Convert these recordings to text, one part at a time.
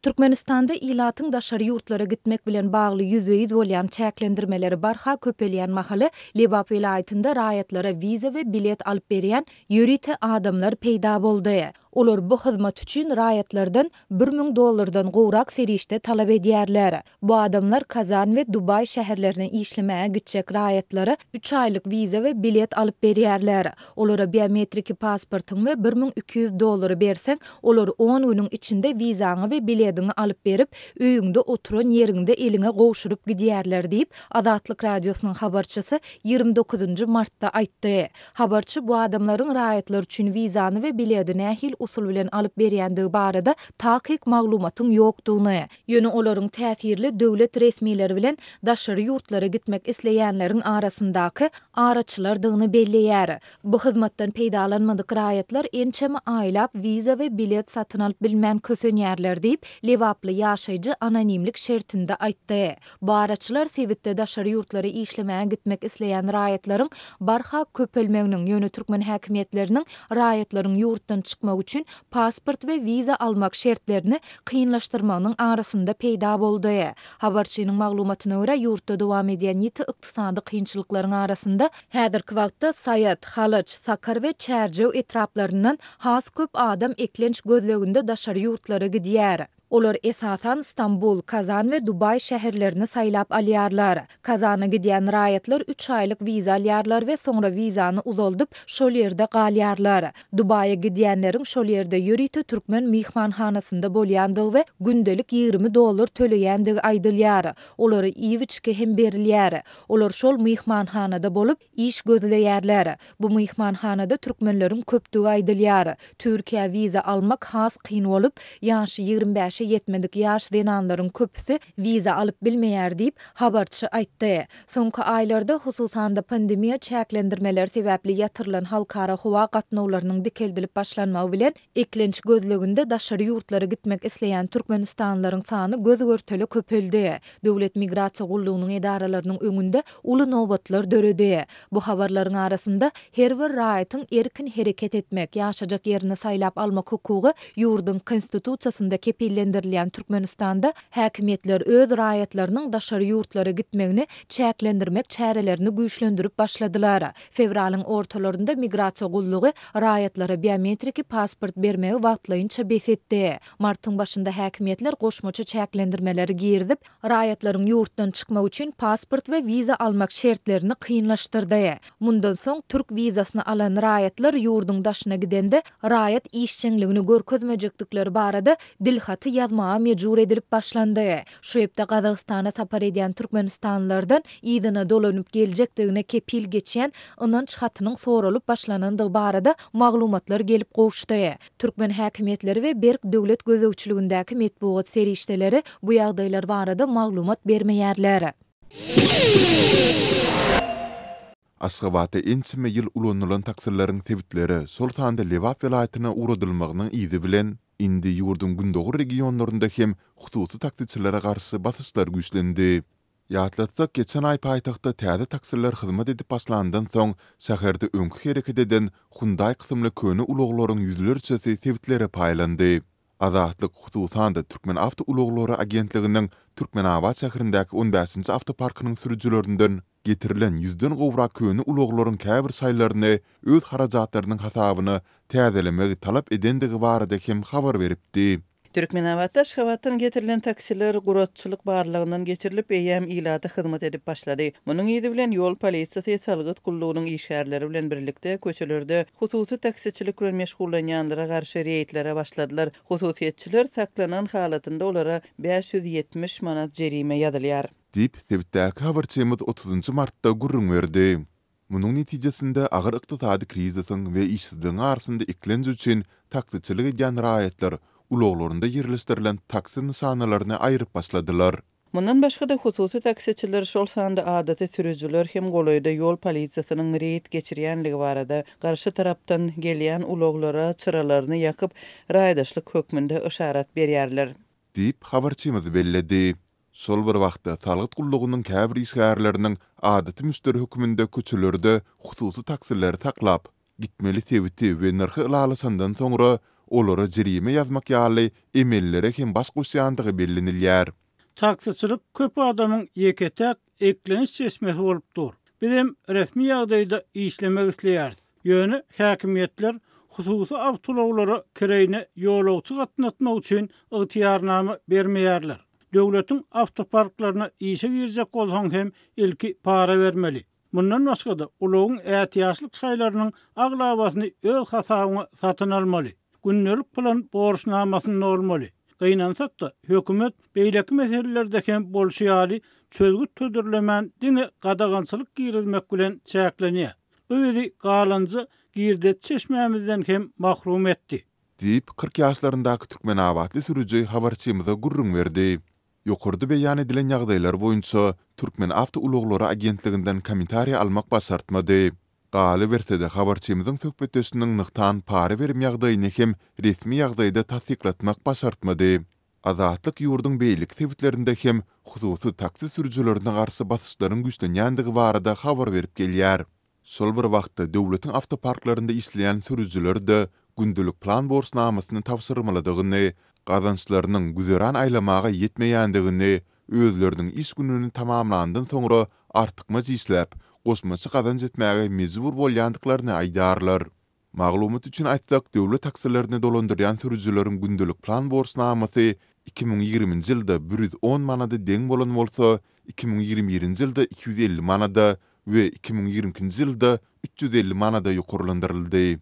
Türkmenistanda ilatyň daşary ýurtlara gitmek bilen bagly ýüzbe-ýüz bolýan çäklendirmeleri barha köpelýän mahaly, Lebap welaýatynda raýatlara wiza we bilet alyp berýän ýörite adamlar peýda boldy. Olar bu hyzmat üçin raýatlardan 1000 dollardan gowrak serişde talap edýärler. Bu adamlar Kazan we Dubaý şäherlerine işlemäge gitjek raýatlara üç aýlyk wiza we bilet alyp berýärler. Olara biometriki pasportyň we 1200 dollary berseň, olar on günüň içinde wizaňy we bilediňi alyp berip, öýüňde oturan ýeriňde eliňe gowşuryp gidýärler diýip, Azatlyk Radiosynyň habarçysy 29-njy martda aýtdy. Habarçy bu adamlaryň raýatlar üçin wizany we biledi nähili usul bilen alyp berýändigi barada takyk maglumatyň ýokdugyny, ýöne olaryň täsirli döwlet resmileri bilen daşary ýurtlara gitmek isleýänleriň arasyndaky araçylardygyny belleýär. Bu hyzmatdan peýdalanmadyk raýatlar ençeme aýlap wiza we bilet satyn alyp bilmän kösenýärler diýip, lebaply ýaşaýjy anonimlik şertinde aýtdy. Bu araçylar sebitde daşary ýurtlara işlemäge gitmek isleýän raýatlaryň barha köpelmeginiň, ýöne türkmen häkimiýetleriniň raýatlaryň ýurtdan çykmagy üçin pasport we wiza almak şertlerini kynlaşdyrmagynyň arasynda peýda boldy. Habarçynyň maglumatyna görä, ýurtda dowam edýän ýiti ykdysady kynçylyklaryň arasynda, häzirki wagtda Saýat, Halaç, Sakar we Çärjew etraplaryndan has köp adam eklenç gözleginde daşary ýurtlara gidýär. Olar esasan Stambul, Kazan we Dubaý şäherlerini saýlap alýarlar. Kazana gidýän raýatlar üç aýlyk wiza alýarlar we soňra wizany uzaldyp, şol ýerde galýarlar. Dubaýa gidýänleriň şol ýerde ýörite türkmen myhmanhanasynda bolýandygy we gündelik 20 dollar töleýändigi aýdylýar. Olara iýip-içgi hem berilýär. Olar şol myhmanhanada bolup, iş gözleýärler. Bu myhmanhanada türkmenleriň köpdügi aýdylýar. Türkiýä wiza almak has kyn bolup, ýaşy 25-e ýetmedik ýaş zenanlaryň köpüsi wiza alyp bilmeýär diýip, habarçy aýtdy. Soňky aýlarda, hususan-da pandemiýa çäklendirmeleri sebäpli ýatyrylan halkara howa gatnawlarynyň dikeldilip başlanmagy bilen, eklenç gözleginde daşary ýurtlara gitmek isleýän türkmenistanlylaryň sany göz-görtele köpeldi. Döwlet migrasiýa gullugynyň edaralarynyň öňünde uly nobatlar döredi. Bu habarlaryň arasynda her bir raýatyň erkin hereket etmek, ýaşajak ýerini saýlap almak hukugy ýurduň Konstitusiýasynda kepillendirilýän Türkmenistanda häkimiýetler öz raýatlarynyň daşary ýurtlara gitmegini çäklendirmek çärelerini güýçlendirip başladylar. Fewralyň ortalarynda migrasiýa gullugy raýatlara biometriki pasport bermegi wagtlaýynça bes etdi. Martyň başynda häkimiýetler goşmaça çäklendirmeleri girizip, raýatlaryň ýurtdan çykmak üçin pasport we wiza almak şertlerini kynlaşdyrdy. Mundan soň türk wizasyny alan raýatlar ýurduň daşyna gidende raýat işjeňligini görkezmejekdikleri barada dilhaty ýazmaga mejbur edilip başlandy. Şu hepde Gazagystana sapar edýän türkmenistanlylardan yzyna dolanyp geljekdigine kepil geçýän ynanç hatynyň soralyp başlanandygy barada maglumatlar gelip gowuşdy. Türkmen häkimiýetleri we berk döwlet gözegçiligindäki metbugat serişdeleri bu ýagdaýlar barada maglumat bermeýärler. Aşgabatda ençeme ýyl ulanylan taksileriň sebitlere, şol sanda Lebap welaýatyna ugradylmagynyň yzy bilen, indi ýurduň gündogar regionlarynda hem hususy taksiçilere garşy basyşlar güýçlendi. Ýatlatsak, geçen aý paýtagtda täze taksiler hyzmat edip başlandan soň, şäherde öňki hereket eden Hyundai kysymly köne ulaglaryň ýüzlerçesi sebitlere paýlandy. Azatlyk, hususan-da, Türkmenawtoulaglary agentliginiň Türkmenabat şäherindäki on bäşinji awtoparkynyň sürüjilerinden getirilen ýüzden gowrak köne ulaglaryň käbir şaýlaryny öz harajatlarynyň hasabyna täzelemegi talap edendigi barada hem habar beripdi. Türkmenabatda Aşgabatdan getirilen taksiler guratçylyk barlagyndan geçirilip, eýýäm ilata hyzmat edip başlady. Munuň yzy bilen ýol polisiýasy salgyt gullugynyň işgärleri bilen birlikde köçelerde hususy taksiçilik bilen meşgullanýanlara garşy reýdlere başladylar. Hususyýetçiler saklanan halatynda olara 570 manat jerime ýazylýar. Diýip, sebitdäki habarçymyz otuzynjy martda gürrüň berdi. Munuň netijesinde agyr ykdysady krizisiň we işsizligiň arasynda eklenç üçin taksiçilik edýän raýatlar ulaglarynda ýerleşdirilen taksi nyşanalaryny aýryp başladylar. Mundan başga-da, hususy taksiçiler, şol sanda adaty sürüjiler hem golaýda ýol polisiýasynyň reýd geçirýänligi barada garşy tarapdan gelýän ulaglara çyralaryny ýakyp, raýdaşlyk hökmünde yşarat berýärler. Diýip, habarçymyz belledi. Şol bir wagtda, salgyt gullugynyň käbir işgärleriniň adaty müşderi hökmünde köçelerde hususy taksileri saklap, gitmeli sebiti we nyrhy ylalaşandan soňra, olara jerime ýazmak ýaly emellere hem baş goşýandygy bellenilýär. Taksiçilik köp adamyň ýeke-täk eklenç çeşmesi bolup dur. Bizem resmi ýagdaýda işlemek isleýäris. Ýöne häkimiýetler hususy awtoulaglara kireýine ýolagçy gatnatmak üçin ygtyýarnama bermeýärler. Döwletiň awtoparklaryna işe girjek bolsaň hem ilki para bermeli. Mundan başga-da, ulagyň ätiýaçlyk şaýlarynyň aglabasyny öz hasabyňa satyn almaly. Gündelik plan borçnamasyny dolmaly. Gynansak-da, hökümet beýleki meselelerde hem bolşy ýaly, çözgüt hödürlemän, diňe gadagançylyk girizmek bilen çäklenýär. Bu bizi galanja girdeji çeşmämizden hem mahrum etdi. Diýip, 40 ýaşlaryndaky türkmenabatly sürüji habarçymyza gürrüň berdi. Ýokarda beýan edilen ýagdaýlar boýunça Türkmenawtoulaglary agentliginden kommentariý almak başartmady. Galyberse-de, habarçymyzyň söhbetdeşiniň nygtan para berim ýagdaýyny hem resmi ýagdaýda tassyklatmak başartmady. Azatlyk ýurduň beýleki sebitlerinde hem hususy taksi sürüjilerine garşy basyşlaryň güýçlenýändigi barada habar berip gelýär. Şol bir wagtda, döwletiň awtoparklarynda işleýän sürüjiler-de gündelik plan borçnamasyny tabşyrmalydygyny, gazançlarynyň güzeran aýlamaga ýetmeýändigini, özleriniň iş gününi tamamlandan soňra artykmaç işläp, goşmaça gazanç etmäge mejbur bolýandyklaryny aýdýarlar. Maglumat üçin aýtsak, döwlet taksilerini dolandyrýan sürüjileriň gündelik plan borçnamasy 2020-nji ýylda 110 manada deň bolan bolsa, 2021-nji ýylda 250 manada we 2022-nji ýylda 350 manada ýokarlandyryldy.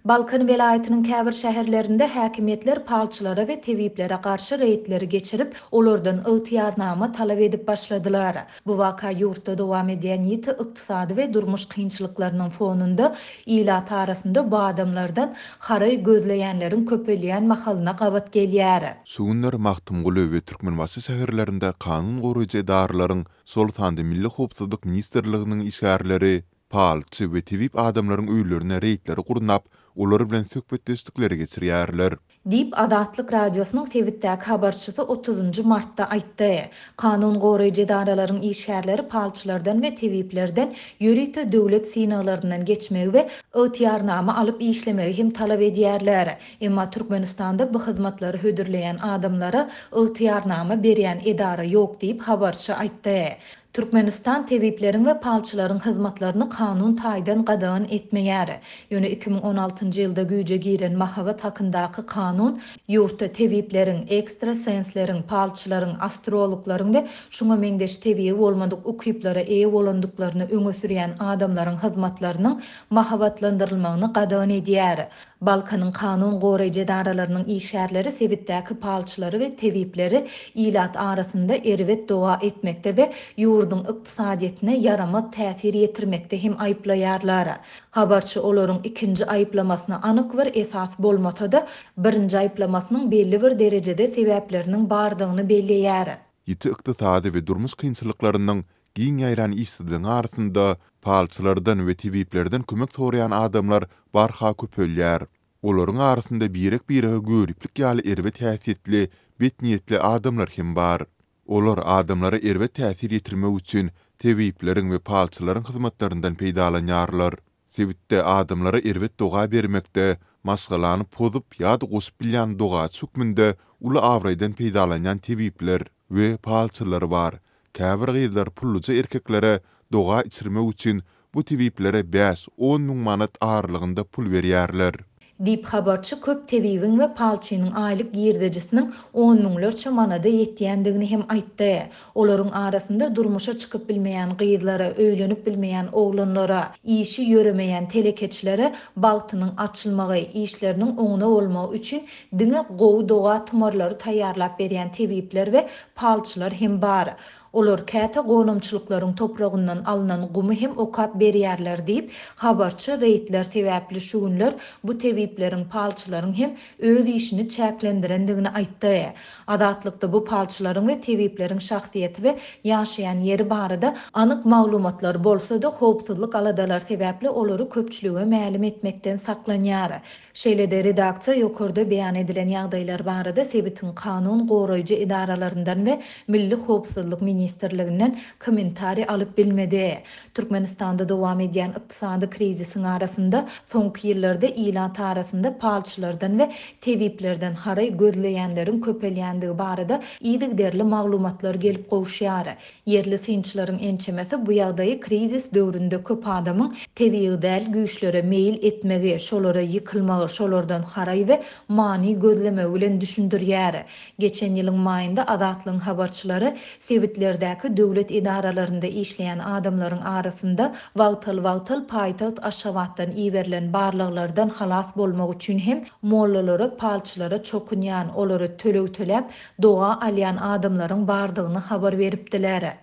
Balkan welaýatynyň käbir şäherlerinde häkimiýetler palçylara we tebiplere garşy reýdleri geçirip, olardan ygtyýarnama talap edip başladylar. Bu waka ýurtda dowam edýän ýiti ykdysady we durmuş kynçylyklarynyň fonunda ilat arasynda bu adamlardan haraý gözleýänleriň köpelýän mahalyna gabat gelýär. Şu günler Magtymguly we Türkmenbaşy şäherlerinde kanun goraýjy edaralaryň, şol sanda Milli howpsuzlyk ministrliginiň işgärleri palçy we tebip adamlaryň öýlerine reýdleri gurnap, olar bilen söhbetdeşlikleri geçirýärler. Diýip, Azatlyk Radiosynyň sebitdäki habarçysy otuzynjy martda aýtdy. Kanun goraýjy edaralaryň işgärleri palçylardan we tebiplerden ýörite döwlet synaglaryndan geçmegi we ygtyýarnama alyp işlemegi hem talap edýärler. Emma Türkmenistanda bu hyzmatlary hödürleýän adamlara ygtyýarnama berýän edara ýok diýip, habarçy aýtdy. Türkmenistan tebipleriň we palçylaryň hyzmatlaryny kanun taýdan gadagan etmeýär. Ýöne 2016-njy ýylda güýje giren Mahabat hakyndaky kanun ýurtda tebipleriň, ekstrasensleriň, palçylaryň, astrologlaryň we şuňa meňzeş tebigy bolmadyk ukyplara eýe bolandyklaryny öňe sürýän adamlaryň hyzmatlarynyň mahabatlandyrylmagyny gadagan edýär. Balkanyň kanun goraýjy edaralarynyň işgärleri sebitdäki palçylary we tebipleri ilat arasynda erbet doga etmekde we ýurduň ykdysadyýetine ýaramaz täsir ýetirmekde hem aýyplaýarlar. Habarçy olaryň ikinji aýyplamasyna anyk bir esas bolmasa-da, birinji aýyplamasynyň belli bir derejede sebäpleriniň bardygyny belleýär. Ýiti ykdysady we durmuş kynçylyklarynyň, giň ýaýran işsizligiň arasynda palçylardan we tebiplerden kömek soraýan adamlar barha köpelýär. Olaryň arasynda birek-birege göriplik ýaly erbet häsiýetli, bet niýetli adamlar hem bar. Olar adamlara erbet täsir ýetirmek üçin tebipleriň we palçylaryň hyzmatlaryndan peýdalanýarlar. Sebitde adamlara erbet doga bermekde, maşgalany pozup ýa-da goşup bilýän dogaçy hökmünde uly abraýdan peýdalanýan tebipler we palçylar bar. Käbir gyzlar pulluja erkeklere doga içirmek üçin bu tebiplere bäş-on müň manat aralygynda pul berýärler. Diýip, habarçy köp tebibiň we palçynyň aýlyk girdejisiniň on müňlerçe manada ýetýändigini hem aýtdy. Olaryň arasynda durmuşa çykyp bilmeýän gyzlara, öýlenip bilmeýän oglanlara, işi ýöremeýän telekeçilere bagtynyň açylmagy, işleriniň oňuna bolmagy üçin diňe gowy doga-tumarlary taýýarlap berýän tebipler we palçylar hem bar. Olar käte gonamçylyklaryň topragyndan alnan gumy hem okap berýärler diýip, habarçy reýdler sebäpli şu günler bu tebipleriň, palçylaryň hem öz işini çäklendirendigini aýtdy. Azatlykda bu palçylaryň we tebipleriň şahsyýeti we ýaşaýan ýeri barada anyk maglumatlar bolsa-da, howpsuzlyk aladalary sebäpli olary köpçülige mälim etmekden saklanýar. Şeýle-de, redaksiýa ýokarda beýan edilen ýagdaýlar barada sebitiň kanun goraýjy edaralaryndan we Milli howpsuzlyk ministrliginden. ministrliginden kommentariý alyp bilmedi. Türkmenistanda dowam edýän ykdysady krizisiň arasynda, soňky ýyllarda ilat arasynda palçylardan we tebiplerden haraý gözleýänleriň köpelýändigi barada yzygiderli maglumatlar gelip gowuşýar. Ýerli synçylaryň ençemesi bu ýagdaýy krizis döwründe köp adamyň tebigy däl güýçlere meýil etmegi, şolara ýykylmagy, şolardan haraý we many gözlemegi bilen düşündirýär. Geçen ýylyň maýynda Azatlygyň habarçylary sebitlerdäki döwlet edaralarynda işleýän adamlaryň arasynda wagtal-wagtal paýtagt Aşgabatdan iberilen barlaglardan halas bolmak üçin hem mollalara, palçylara çokunýan, olara töleg töläp, doga alýan adamlaryň bardygyny habar beripdiler.